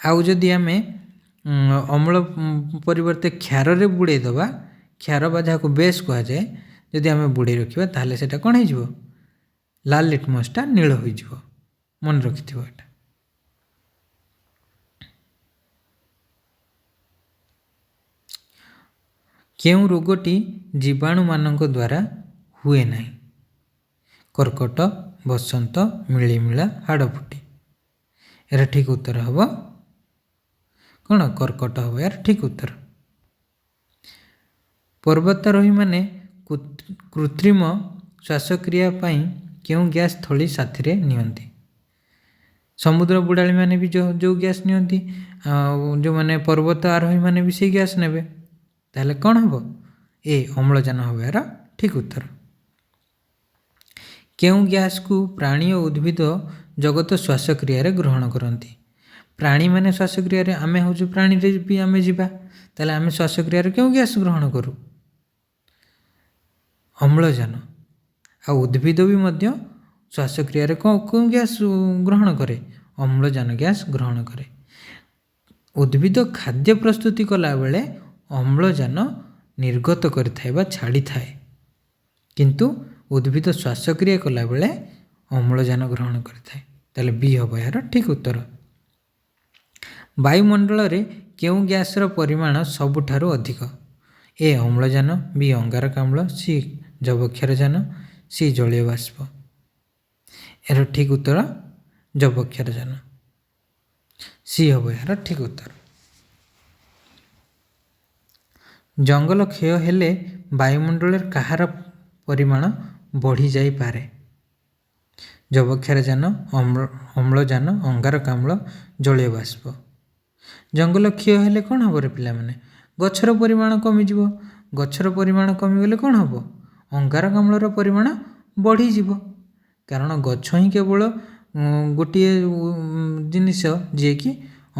Speaker 1: ଆଉ ଯଦି ଆମେ ଅମ୍ଳ ପରିବର୍ତ୍ତେ କ୍ଷାରରେ ବୁଡ଼େଇଦେବା, କ୍ଷାର ବା ଯାହାକୁ ବେସ୍ କୁହାଯାଏ, ଯଦି ଆମେ ବୁଡ଼େଇ ରଖିବା ତାହେଲେ ସେଇଟା କ'ଣ ହେଇଯିବ? ଲାଲ ଲିଟମସଟା ନୀଳ ହୋଇଯିବ। ମନେ ରଖିଥିବ ଏଇଟା। କେଉଁ ରୋଗଟି ଜୀବାଣୁମାନଙ୍କ ଦ୍ୱାରା ହୁଏ ନାହିଁ? କର୍କଟ, ବସନ୍ତ, ମିଳିମିଳା, ହାଡ଼ଫୁଟି। ଏହାର ଠିକ୍ ଉତ୍ତର ହେବ କ'ଣ? କର୍କଟ ହେବ ଏହାର ଠିକ୍ ଉତ୍ତର। ପର୍ବତାରୋହୀମାନେ କୃତ୍ରିମ ଶ୍ୱାସକ୍ରିୟା ପାଇଁ କେଉଁ ଗ୍ୟାସ୍ ଥଳି ସାଥିରେ ନିଅନ୍ତି? ସମୁଦ୍ର ବୁଡ଼ାଳିମାନେ ବି ଯେଉଁ ଗ୍ୟାସ୍ ନିଅନ୍ତି, ଆଉ ଯେଉଁମାନେ ପର୍ବତ ଆରୋହୀମାନେ ବି ସେଇ ଗ୍ୟାସ୍ ନେବେ। ତାହେଲେ କ'ଣ ହେବ? ଏ ଅମ୍ଳଜାନ ହେବ ଏହାର ଠିକ୍ ଉତ୍ତର। କେଉଁ ଗ୍ୟାସ୍କୁ ପ୍ରାଣୀ ଓ ଉଦ୍ଭିଦ ଜଗତ ଶ୍ୱାସକ୍ରିୟାରେ ଗ୍ରହଣ କରନ୍ତି? ପ୍ରାଣୀମାନେ ଶ୍ୱାସକ୍ରିୟାରେ, ଆମେ ହେଉଛୁ ପ୍ରାଣୀରେ ବି ଆମେ ଯିବା, ତାହେଲେ ଆମେ ଶ୍ୱାସକ୍ରିୟାରେ କେଉଁ ଗ୍ୟାସ୍ ଗ୍ରହଣ କରୁ? ଅମ୍ଳଜାନ। ଆଉ ଉଦ୍ଭିଦ ବି ମଧ୍ୟ ଶ୍ୱାସକ୍ରିୟାରେ କେଉଁ ଗ୍ୟାସ୍ ଗ୍ରହଣ କରେ? ଅମ୍ଳଜାନ ଗ୍ୟାସ୍ ଗ୍ରହଣ କରେ। ଉଦ୍ଭିଦ ଖାଦ୍ୟ ପ୍ରସ୍ତୁତି କଲାବେଳେ ଅମ୍ଳଜାନ ନିର୍ଗତ କରିଥାଏ ବା ଛାଡ଼ିଥାଏ, କିନ୍ତୁ ଉଦ୍ଭିଦ ଶ୍ୱାସକ୍ରିୟା କଲାବେଳେ ଅମ୍ଳଜାନ ଗ୍ରହଣ କରିଥାଏ। ତାହେଲେ ବି ହେବ ଏହାର ଠିକ୍ ଉତ୍ତର। ବାୟୁମଣ୍ଡଳରେ କେଉଁ ଗ୍ୟାସ୍ର ପରିମାଣ ସବୁଠାରୁ ଅଧିକ? ଏ ଅମ୍ଳଜାନ, ବି ଅଙ୍ଗାରକାମ୍ଳ, ସି ଯବକ୍ଷାରଜାନ, ସି ଜଳୀୟ ବାଷ୍ପ। ଏହାର ଠିକ୍ ଉତ୍ତର ଯବକ୍ଷାରଜାନ। ସି ହେବ ଏହାର ଠିକ୍ ଉତ୍ତର। ଜଙ୍ଗଲ କ୍ଷୟ ହେଲେ ବାୟୁମଣ୍ଡଳରେ କାହାର ପରିମାଣ ବଢ଼ିଯାଇପାରେ? ଯବକ୍ଷାରଜାନ, ଅମ୍ଳଜାନ, ଅଙ୍ଗାରକାମ୍ଳ, ଜଳୀୟ ବାଷ୍ପ। ଜଙ୍ଗଲ କ୍ଷୟ ହେଲେ କ'ଣ ହେବ ରେ ପିଲାମାନେ? ଗଛର ପରିମାଣ କମିଯିବ। ଗଛର ପରିମାଣ କମିଗଲେ କ'ଣ ହେବ? ଅଙ୍ଗାରକାମ୍ଳର ପରିମାଣ ବଢ଼ିଯିବ। କାରଣ ଗଛ ହିଁ କେବଳ ଗୋଟିଏ ଜିନିଷ ଯିଏକି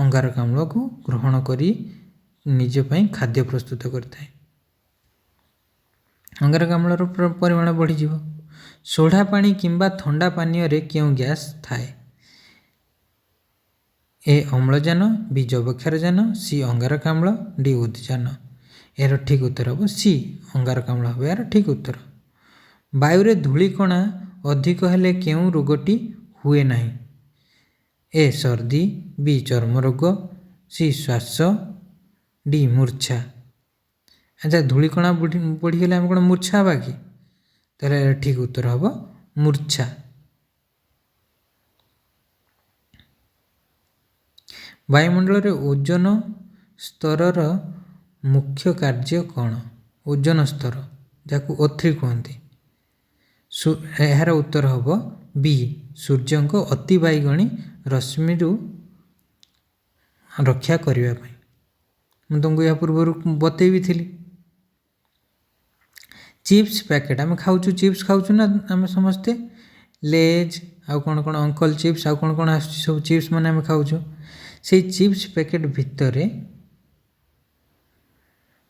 Speaker 1: ଅଙ୍ଗାରକାମ୍ଳକୁ ଗ୍ରହଣ କରି ନିଜ ପାଇଁ ଖାଦ୍ୟ ପ୍ରସ୍ତୁତ କରିଥାଏ। ଅଙ୍ଗାରକାମ୍ଳର ପରିମାଣ ବଢ଼ିଯିବ। ସୋଢ଼ା ପାଣି କିମ୍ବା ଥଣ୍ଡା ପାନୀୟରେ କେଉଁ ଗ୍ୟାସ୍ ଥାଏ? ଏ ଅମ୍ଳଜାନ, ବି ଯବକ୍ଷାରଜାନ, ସି ଅଙ୍ଗାରକାମ୍ଳ, ଡି ଉଦଜାନ। ଏହାର ଠିକ୍ ଉତ୍ତର ହେବ ସି ଅଙ୍ଗାରକାମ୍ଳ ହେବ ଏହାର ଠିକ୍ ଉତ୍ତର। ବାୟୁରେ ଧୂଳିକଣା ଅଧିକ ହେଲେ କେଉଁ ରୋଗଟି ହୁଏ ନାହିଁ? ଏ ସର୍ଦ୍ଦି, ବି ଚର୍ମ ରୋଗ, ସି ଶ୍ୱାସ, ଡି ମୂର୍ଚ୍ଛା। ଆଚ୍ଛା, ଧୂଳିକଣା ବଢ଼ିଗଲେ ଆମେ କ'ଣ ମୂର୍ଚ୍ଛା ହେବା କି? ତାହେଲେ ଠିକ୍ ଉତ୍ତର ହେବ ମୂର୍ଚ୍ଛା। ବାୟୁମଣ୍ଡଳରେ ଓଜନ ସ୍ତରର ମୁଖ୍ୟ କାର୍ଯ୍ୟ କ'ଣ? ଓଜନ ସ୍ତର ଯାହାକୁ O3 କୁହନ୍ତି, ଏହାର ଉତ୍ତର ହେବ ବି ସୂର୍ଯ୍ୟଙ୍କ ଅତିବାଇଗଣୀ ରଶ୍ମିରୁ ରକ୍ଷା କରିବା ପାଇଁ। ମୁଁ ତୁମକୁ ଏହା ପୂର୍ବରୁ ବତେଇ ବି ଥିଲି। ଚିପ୍ସ ପ୍ୟାକେଟ୍ ଆମେ ଖାଉଛୁ, ଚିପ୍ସ ଖାଉଛୁ ନା ଆମେ ସମସ୍ତେ, ଲେଜ୍ ଆଉ କ'ଣ କ'ଣ, ଅଙ୍କଲ ଚିପ୍ସ ଆଉ କ'ଣ କ'ଣ ଆସୁଛି ସବୁ ଚିପ୍ସ ମାନେ ଆମେ ଖାଉଛୁ। ସେଇ ଚିପ୍ସ ପ୍ୟାକେଟ୍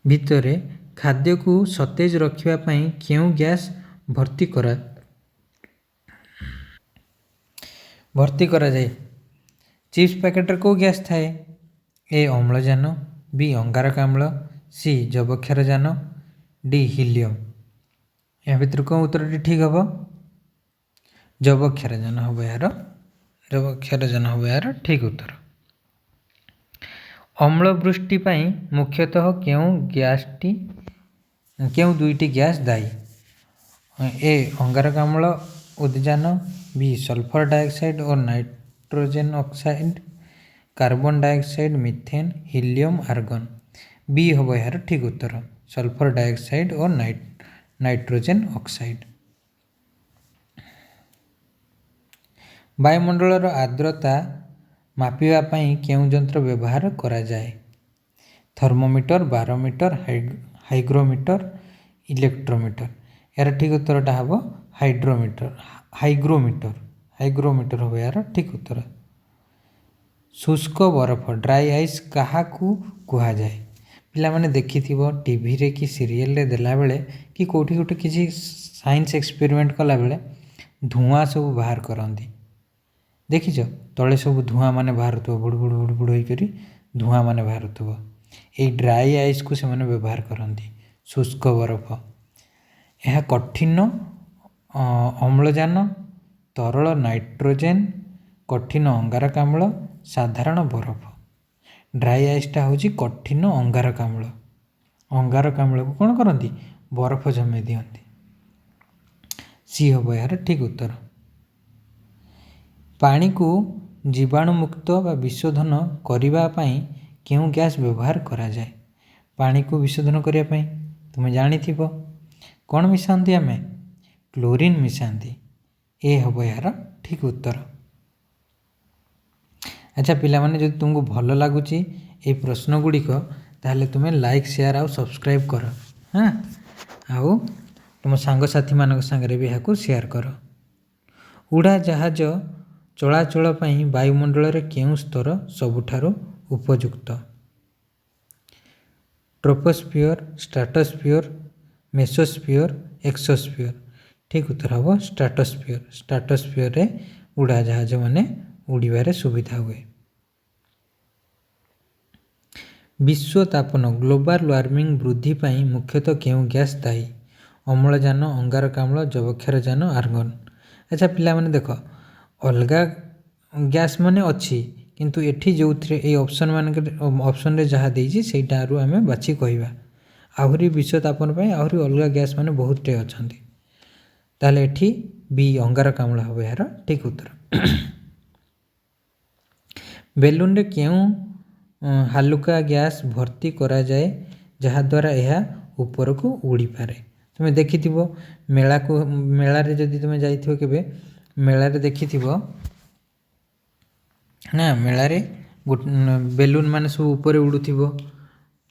Speaker 1: ଭିତରେ ଖାଦ୍ୟକୁ ସତେଜ ରଖିବା ପାଇଁ କେଉଁ ଗ୍ୟାସ୍ ଭର୍ତ୍ତି କରାଯାଏ? ଚିପ୍ସ ପ୍ୟାକେଟ୍ରେ କେଉଁ ଗ୍ୟାସ୍ ଥାଏ? ଏ ଅମ୍ଳଜାନ, ବି ଅଙ୍ଗାରକାମ୍ଳ, ସି ଯବକ୍ଷାରଜାନ, ଡି ହିଲିୟମ୍। ଏହା ଭିତରୁ କେଉଁ ଉତ୍ତରଟି ଠିକ୍ ହେବ? ଯବକ୍ଷାରଜାନ ହେବ ଏହାର, ଯବକ୍ଷାରଜାନ ହେବ ଏହାର ଠିକ୍ ଉତ୍ତର। ଅମ୍ଳବୃଷ୍ଟି ପାଇଁ ମୁଖ୍ୟତଃ କେଉଁ ଦୁଇଟି ଗ୍ୟାସ୍ ଦାୟୀ? ଏ ଅଙ୍ଗାରକାମ୍ଳ ଉଦଜାନ, ବି ସଲଫର ଡାଇଅକ୍ସାଇଡ୍ ଓ nitrogen oxide, Carbon dioxide, methane, helium, argon. B ହେବ ଏହାର ଠିକ୍ ଉତ୍ତର, ସଲଫର ଡାଇଅକ୍ସାଇଡ୍ ଓ ନାଇଟ୍ରୋଜେନ୍ ଅକ୍ସାଇଡ୍। ବାୟୁମଣ୍ଡଳର ଆର୍ଦ୍ରତା ମାପିବା ପାଇଁ କେଉଁ ଯନ୍ତ୍ର ବ୍ୟବହାର କରାଯାଏ? Thermometer, barometer, hygrometer, electrometer. ଏହାର ଠିକ୍ ଉତ୍ତରଟା ହେବ ହାଇଡ୍ରୋମିଟର, ହାଇଗ୍ରୋମିଟର। ହାଇଗ୍ରୋମିଟର ହେବ ଏହାର ଠିକ୍ ଉତ୍ତର। ଶୁଷ୍କ ବରଫ, ଡ୍ରାଇ ଆଇସ୍ କାହାକୁ କୁହାଯାଏ? ପିଲାମାନେ ଦେଖିଥିବ ଟିଭିରେ କି ସିରିଏଲରେ ଦେଲାବେଳେ କି କେଉଁଠି ଗୋଟେ କିଛି ସାଇନ୍ସ ଏକ୍ସପେରିମେଣ୍ଟ କଲାବେଳେ ଧୂଆଁ ସବୁ ବାହାର କରନ୍ତି, ଦେଖିଛ? ତଳେ ସବୁ ଧୂଆଁ ମାନେ ବାହାରୁଥିବ, ବୁଡ଼ୁ ବୁଡ଼ୁ ବୁଡ଼ୁ ବୁଡ଼ୁ ହେଇକରି ଧୂଆଁ ମାନେ ବାହାରୁଥିବ। ଏଇ ଡ୍ରାଇ ଆଇସ୍କୁ ସେମାନେ ବ୍ୟବହାର କରନ୍ତି, ଶୁଷ୍କ ବରଫ। ଏହା କଠିନ ଅମ୍ଳଜାନ, ତରଳ ନାଇଟ୍ରୋଜେନ୍, କଠିନ ଅଙ୍ଗାରକାମ୍ଳ, ସାଧାରଣ ବରଫ। ଡ୍ରାଇ ଆଇସ୍ଟା ହେଉଛି କଠିନ ଅଙ୍ଗାରକାମ୍ଳ। ଅଙ୍ଗାରକାମ୍ଳକୁ କ'ଣ କରନ୍ତି? ବରଫ ଜମେଇ ଦିଅନ୍ତି। ସି ହେବ ଏହାର ଠିକ୍ ଉତ୍ତର। ପାଣିକୁ ଜୀବାଣୁମୁକ୍ତ ବା ବିଶୋଧନ କରିବା ପାଇଁ କେଉଁ ଗ୍ୟାସ୍ ବ୍ୟବହାର କରାଯାଏ? ପାଣିକୁ ବିଶୋଧନ କରିବା ପାଇଁ ତୁମେ ଜାଣିଥିବ କ'ଣ ମିଶାନ୍ତି? ଆମେ କ୍ଲୋରିନ୍ ମିଶାନ୍ତି। ଏ ହେବ ଏହାର ଠିକ୍ ଉତ୍ତର। ଆଚ୍ଛା ପିଲାମାନେ, ଯଦି ତୁମକୁ ଭଲ ଲାଗୁଛି ଏଇ ପ୍ରଶ୍ନ ଗୁଡ଼ିକ, ତାହେଲେ ତୁମେ ଲାଇକ୍, ସେୟାର ଆଉ ସବସ୍କ୍ରାଇବ୍ କର। ହଁ, ଆଉ ତୁମ ସାଙ୍ଗସାଥିମାନଙ୍କ ସାଙ୍ଗରେ ବି ଏହାକୁ ସେୟାର କର। ଉଡ଼ାଜାହାଜ ଚଳାଚଳ ପାଇଁ ବାୟୁମଣ୍ଡଳରେ କେଉଁ ସ୍ତର ସବୁଠାରୁ ଉପଯୁକ୍ତ? ଟ୍ରୋପୋସ୍ଫିୟର, ଷ୍ଟ୍ରାଟୋସ୍ଫିୟର, ମେସୋସ୍ଫିୟର, ଏକ୍ସୋସ୍ଫିୟର। ଠିକ୍ ଉତ୍ତର ହେବ ଷ୍ଟ୍ରାଟୋସ୍ଫିୟର। ଷ୍ଟ୍ରାଟୋସ୍ଫିୟରରେ ଉଡ଼ାଜାହାଜ ମାନେ ଉଡ଼ିବାରେ ସୁବିଧା ହୁଏ। ବିଶ୍ୱ ତାପନ, ଗ୍ଲୋବାଲ ୱାର୍ମିଂ ବୃଦ୍ଧି ପାଇଁ ମୁଖ୍ୟତଃ କେଉଁ ଗ୍ୟାସ୍ ଦାୟୀ? ଅମ୍ଳଜାନ, ଅଙ୍ଗାରକାମ୍ଳ, ଯବକ୍ଷାରଜାନ, ଆର୍ଗନ୍। ଆଚ୍ଛା ପିଲାମାନେ ଦେଖ, ଅଲଗା ଗ୍ୟାସ୍ ମାନେ ଅଛି, କିନ୍ତୁ ଏଠି ଯେଉଁଥିରେ ଏଇ ଅପସନ୍ ମାନଙ୍କରେ, ଅପସନ୍ରେ ଯାହା ଦେଇଛି ସେଇଟାରୁ ଆମେ ବାଛି କହିବା। ଆହୁରି ବିଶ୍ୱ ତାପନ ପାଇଁ ଆହୁରି ଅଲଗା ଗ୍ୟାସ୍ ମାନେ ବହୁତଟେ ଅଛନ୍ତି। ତାହେଲେ ଏଠି ବି ଅଙ୍ଗାରକାମ୍ଳ ହେବ ଏହାର ଠିକ୍ ଉତ୍ତର। ବେଲୁନରେ କେଉଁ ହାଲୁକା ଗ୍ୟାସ୍ ଭର୍ତ୍ତି କରାଯାଏ ଯାହାଦ୍ୱାରା ଏହା ଉପରକୁ ଉଡ଼ିପାରେ? ତୁମେ ଦେଖିଥିବ ମେଳାକୁ, ମେଳାରେ ଯଦି ତୁମେ ଯାଇଥିବ କେବେ, ମେଳାରେ ଦେଖିଥିବ ନା, ମେଳାରେ ବେଲୁନ୍ ମାନେ ସବୁ ଉପରେ ଉଡ଼ୁଥିବ।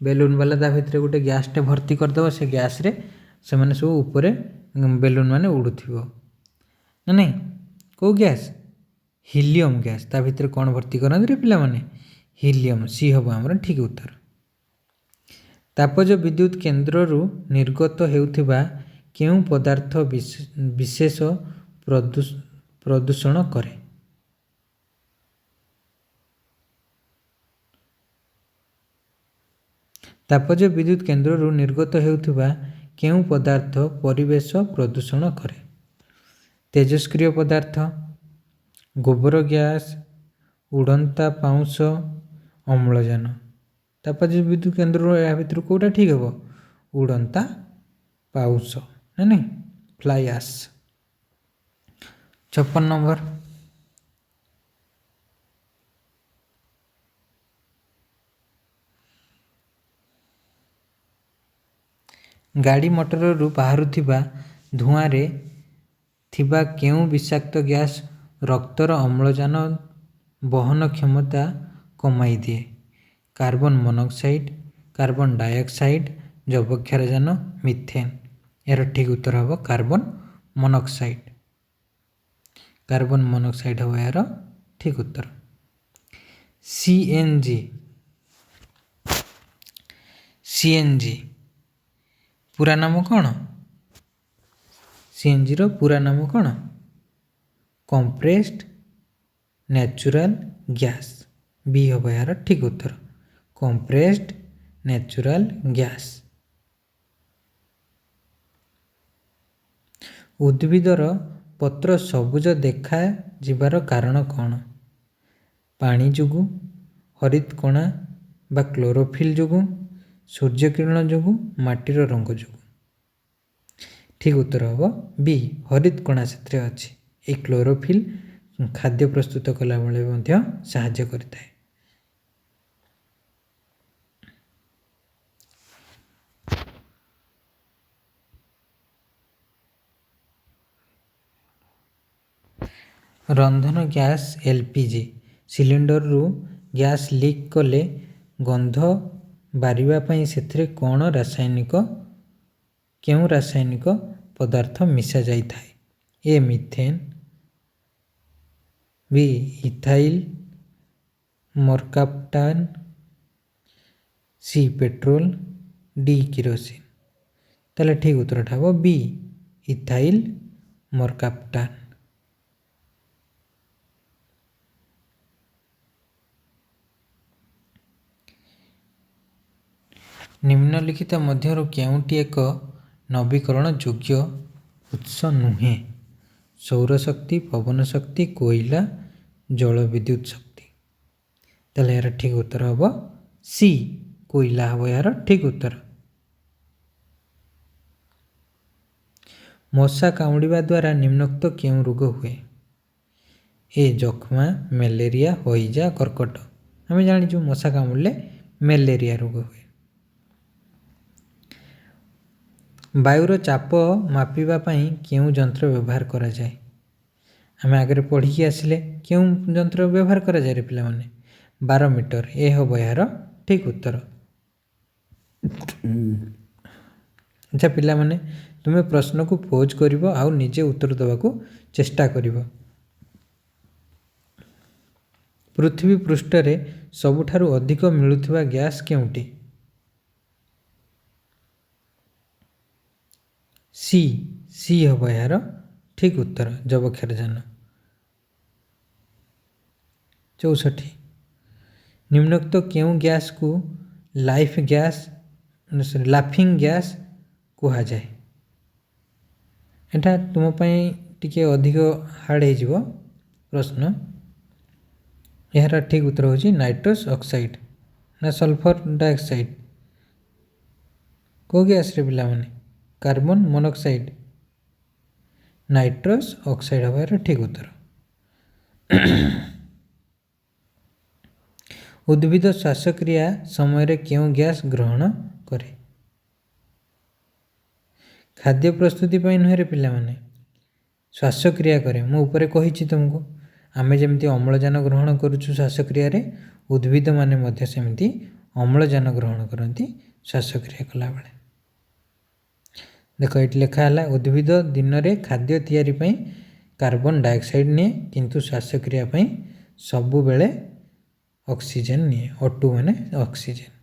Speaker 1: ବେଲୁନ୍ ବାଲା ତା ଭିତରେ ଗୋଟେ ଗ୍ୟାସ୍ଟେ ଭର୍ତ୍ତି କରିଦେବ, ସେ ଗ୍ୟାସ୍ରେ ସେମାନେ ସବୁ ଉପରେ ବେଲୁନ୍ ମାନେ ଉଡ଼ୁଥିବ ନା ନାଇଁ? କେଉଁ ଗ୍ୟାସ୍? Helium gas. ତା ଭିତରେ କ'ଣ ଭର୍ତ୍ତି କରନ୍ତି ରେ ପିଲାମାନେ? ହିଲିୟମ୍। ସି ହେବ ଆମର ଠିକ୍ ଉତ୍ତର। ତାପଜ ବିଦ୍ୟୁତ କେନ୍ଦ୍ରରୁ ନିର୍ଗତ ହେଉଥିବା କେଉଁ ପଦାର୍ଥ ବିଶେଷ ପ୍ରଦୂଷଣ କରେ? ତାପଜ ବିଦ୍ୟୁତ କେନ୍ଦ୍ରରୁ ନିର୍ଗତ ହେଉଥିବା କେଉଁ ପଦାର୍ଥ ପରିବେଶ ପ୍ରଦୂଷଣ କରେ? ତେଜସ୍କ୍ରିୟ ପଦାର୍ଥ, ଗୋବର ଗ୍ୟାସ୍, ଉଡ଼ନ୍ତା ପାଉଁଶ, ଅମ୍ଳଜାନ। ତାପଜ ବିଦ୍ୟୁତ କେନ୍ଦ୍ରରୁ ଏହା ଭିତରୁ କେଉଁଟା ଠିକ୍ ହେବ? ଉଡ଼ନ୍ତା ପାଉଁଶ, ନା ନାଇଁ, ଫ୍ଲାଇ ଆସ୍। 56 ନମ୍ବର। ଗାଡ଼ି ମଟରରୁ ବାହାରୁଥିବା ଧୂଆଁରେ ଥିବା କେଉଁ ବିଷାକ୍ତ ଗ୍ୟାସ୍ ରକ୍ତର ଅମ୍ଳଜାନ ବହନ କ୍ଷମତା କମାଇ ଦିଏ? କାର୍ବନ ମନୋକ୍ସାଇଡ୍, କାର୍ବନ ଡାଇଅକ୍ସାଇଡ୍, ଯବକ୍ଷାରଜାନ, ମିଥେନ୍। ଏହାର ଠିକ୍ ଉତ୍ତର ହେବ କାର୍ବନ ମନୋକ୍ସାଇଡ୍। କାର୍ବନ ମନୋକ୍ସାଇଡ୍ ହେବ ଏହାର ଠିକ୍ ଉତ୍ତର। ସିଏନଜି, ସିଏନଜି ପୁରା ନାମ କ'ଣ? ସିଏନଜିର ପୁରା ନାମ କ'ଣ? Compressed natural gas. ବି ହେବ ଏହାର ଠିକ୍ ଉତ୍ତର, କମ୍ପ୍ରେସ୍ଡ ନ୍ୟାଚୁରାଲ ଗ୍ୟାସ୍। ଉଦ୍ଭିଦର ପତ୍ର ସବୁଜ ଦେଖାଯିବାର କାରଣ କ'ଣ? ପାଣି ଯୋଗୁଁ, ହରିତ କଣା ବା କ୍ଲୋରୋଫିଲ୍ ଯୋଗୁଁ, ସୂର୍ଯ୍ୟକିରଣ ଯୋଗୁଁ, ମାଟିର ରଙ୍ଗ ଯୋଗୁଁ। ଠିକ୍ ଉତ୍ତର ହେବ ବି, ହରିତ କଣା ସେଥିରେ ଅଛି। ଏଇ କ୍ଲୋରୋଫିଲ୍ ଖାଦ୍ୟ ପ୍ରସ୍ତୁତ କଲାବେଳେ ମଧ୍ୟ ସାହାଯ୍ୟ କରିଥାଏ। ରନ୍ଧନ ଗ୍ୟାସ୍ LPG ସିଲିଣ୍ଡରରୁ ଗ୍ୟାସ୍ ଲିକ୍ କଲେ ଗନ୍ଧ ବାରିବା ପାଇଁ ସେଥିରେ କ'ଣ ରାସାୟନିକ, କେଉଁ ରାସାୟନିକ ପଦାର୍ଥ ମିଶା ଯାଇଥାଏ? A methane, B ethyl mercaptan, C petrol, D kerosene. ତାହେଲେ ଠିକ୍ ଉତ୍ତରଟା ହେବ ବି, ଇଥାଇଲ୍ ମର୍କାପ୍ଟାନ୍। ନିମ୍ନଲିଖିତ ମଧ୍ୟରୁ କେଉଁଟି ଏକ ନବୀକରଣ ଯୋଗ୍ୟ ଉତ୍ସ ନୁହେଁ? ସୌରଶକ୍ତି, ପବନ ଶକ୍ତି, କୋଇଲା, ଜଳ ବିଦ୍ୟୁତ ଶକ୍ତି। ତାହେଲେ ଏହାର ଠିକ୍ ଉତ୍ତର ହେବ ସି, କୋଇଲା ହେବ ଏହାର ଠିକ୍ ଉତ୍ତର। ମଶା କାମୁଡ଼ିବା ଦ୍ୱାରା ନିମ୍ନୋକ୍ତ କେଉଁ ରୋଗ ହୁଏ? ଏ ଯକ୍ଷ୍ମା, ମ୍ୟାଲେରିଆ, ହଇଜା, କର୍କଟ। ଆମେ ଜାଣିଛୁ ମଶା କାମୁଡ଼ିଲେ ମ୍ୟାଲେରିଆ ରୋଗ ହୁଏ। ବାୟୁର ଚାପ ମାପିବା ପାଇଁ କେଉଁ ଯନ୍ତ୍ର ବ୍ୟବହାର କରାଯାଏ? ଆମେ ଆଗରେ ପଢ଼ିକି ଆସିଲେ, କେଉଁ ଯନ୍ତ୍ର ବ୍ୟବହାର କରାଯାଏ ରେ ପିଲାମାନେ? ବାରୋମିଟର, ଏ ହେବ ଏହାର ଠିକ୍ ଉତ୍ତର। ଆଚ୍ଛା ପିଲାମାନେ, ତୁମେ ପ୍ରଶ୍ନକୁ ପୋଜ୍ କରିବ ଆଉ ନିଜେ ଉତ୍ତର ଦେବାକୁ ଚେଷ୍ଟା କରିବ। ପୃଥିବୀ ପୃଷ୍ଠରେ ସବୁଠାରୁ ଅଧିକ ମିଳୁଥିବା ଗ୍ୟାସ୍ କେଉଁଟି? ସି, ସି ହେବ ଏହାର ଠିକ୍ ଉତ୍ତର, ଯବକ୍ଷାରଜାନ। 64, ନିମ୍ନୋକ୍ତ କେଉଁ ଗ୍ୟାସ୍କୁ life gas, sorry, laughing gas କୁହାଯାଏ? ଏଟା ତୁମ ପାଇଁ ଟିକେ ଅଧିକ ହାର୍ଡ଼ ହେଇଯିବ ପ୍ରଶ୍ନ। ଏହାର ଠିକ୍ ଉତ୍ତର ହେଉଛି ନାଇଟ୍ରସ୍ ଅକ୍ସାଇଡ଼୍ ନା ସଲଫର ଡାଇଅକ୍ସାଇଡ଼୍? କେଉଁ ଗ୍ୟାସ୍ରେ ପିଲାମାନେ? କାର୍ବନ ମୋନୋକ୍ସାଇଡ଼୍, ନାଇଟ୍ରସ୍ ଅକ୍ସାଇଡ଼୍ ହେବ ଏହାର ଠିକ୍ ଉତ୍ତର। ଉଦ୍ଭିଦ ଶ୍ୱାସକ୍ରିୟା ସମୟରେ କେଉଁ ଗ୍ୟାସ୍ ଗ୍ରହଣ କରେ? ଖାଦ୍ୟ ପ୍ରସ୍ତୁତି ପାଇଁ ନୁହେଁ ରେ ପିଲାମାନେ, ଶ୍ୱାସକ୍ରିୟା କରେ। ମୁଁ ଉପରେ କହିଛି ତୁମକୁ, ଆମେ ଯେମିତି ଅମ୍ଳଜାନ ଗ୍ରହଣ କରୁଛୁ ଶ୍ୱାସକ୍ରିୟାରେ, ଉଦ୍ଭିଦମାନେ ମଧ୍ୟ ସେମିତି ଅମ୍ଳଜାନ ଗ୍ରହଣ କରନ୍ତି ଶ୍ୱାସକ୍ରିୟା କଲାବେଳେ। ଦେଖ ଏଇଠି ଲେଖା ହେଲା, ଉଦ୍ଭିଦ ଦିନରେ ଖାଦ୍ୟ ତିଆରି ପାଇଁ କାର୍ବନ ଡାଇଅକ୍ସାଇଡ଼୍ ନିଏ, କିନ୍ତୁ ଶ୍ୱାସକ୍ରିୟା ପାଇଁ ସବୁବେଳେ ଅକ୍ସିଜେନ୍ ନିଏ। ଅଟୁ ମାନେ ଅକ୍ସିଜେନ୍।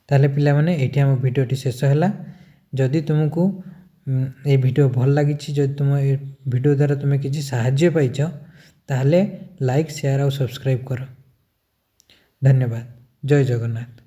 Speaker 1: ତାହେଲେ ପିଲାମାନେ, ଏଇଠି ଆମ ଭିଡ଼ିଓଟି ଶେଷ ହେଲା। ଯଦି ତୁମକୁ ଏ ଭିଡ଼ିଓ ଭଲ ଲାଗିଛି, ଯଦି ତୁମ ଏ ଭିଡ଼ିଓ ଦ୍ୱାରା ତୁମେ କିଛି ସାହାଯ୍ୟ ପାଇଛ, ତାହେଲେ ଲାଇକ୍, ସେୟାର ଆଉ ସବସ୍କ୍ରାଇବ୍ କର। ଧନ୍ୟବାଦ। ଜୟ ଜଗନ୍ନାଥ।